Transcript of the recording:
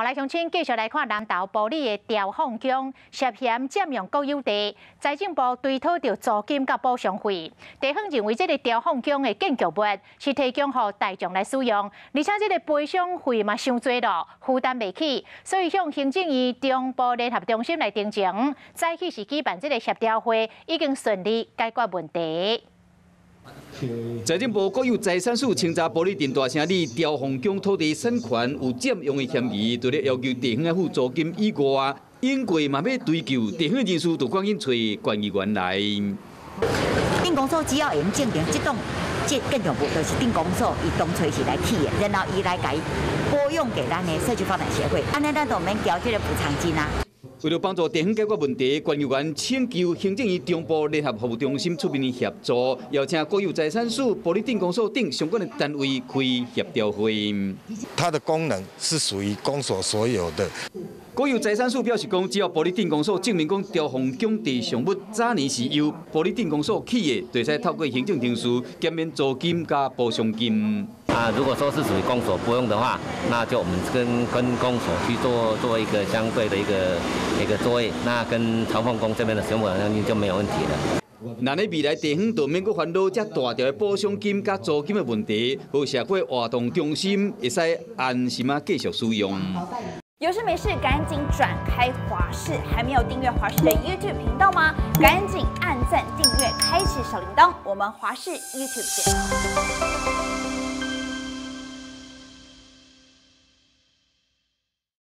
來鄉親繼續來看南投埔里的朝鳳宮涉嫌佔用國有地，財政部追討著租金佮補償費。地方認為這个朝鳳宮的建築物是提供予大眾來使用，而且這个賠償費嘛傷濟囉，負擔袂起，所以向行政院中部聯合中心來陳情。早起時舉辦這个協調會，已經順利解決問題。財政部國有財產署清查埔里鎮大城里朝鳳宮土地產權有佔用的嫌疑，除了要求地方愛付租金以外，應過嘛欲追究地方人士，就趕緊揣縣議員來。鎮公所只要會用證明這棟這建築物就是鎮公所伊當初是來起的，然後伊來共撥用給咱的社區發展協會，按呢咱就毋免繳這個補償金啊。為了幫助地方解決問題，縣議員請求行政院中部聯合服務中心出面協助，邀請國有財產署、埔里鎮公所等相關的單位開協調會。它的功能是屬於公所所有的。國有財產署表示講，只要埔里鎮公所證明講朝鳳宮地上物早年是由埔里鎮公所起的，就會使透過行政程序減免租金佮補償金。啊，如果說是屬於公所撥用的話，那就我們跟公所去做一個相對的一個作業，那跟朝鳳宮這邊的使用補償金就沒有問題了。若咧未來地方就免閣煩惱遮大條的補償金佮租金的問題，予社會活動中心會使安心仔繼續使用。有事沒事趕緊轉開華視，還沒有訂閱華視的 YouTube 頻道嗎？趕緊按讚訂閱，開啟小鈴鐺。我們華視 YouTube 見。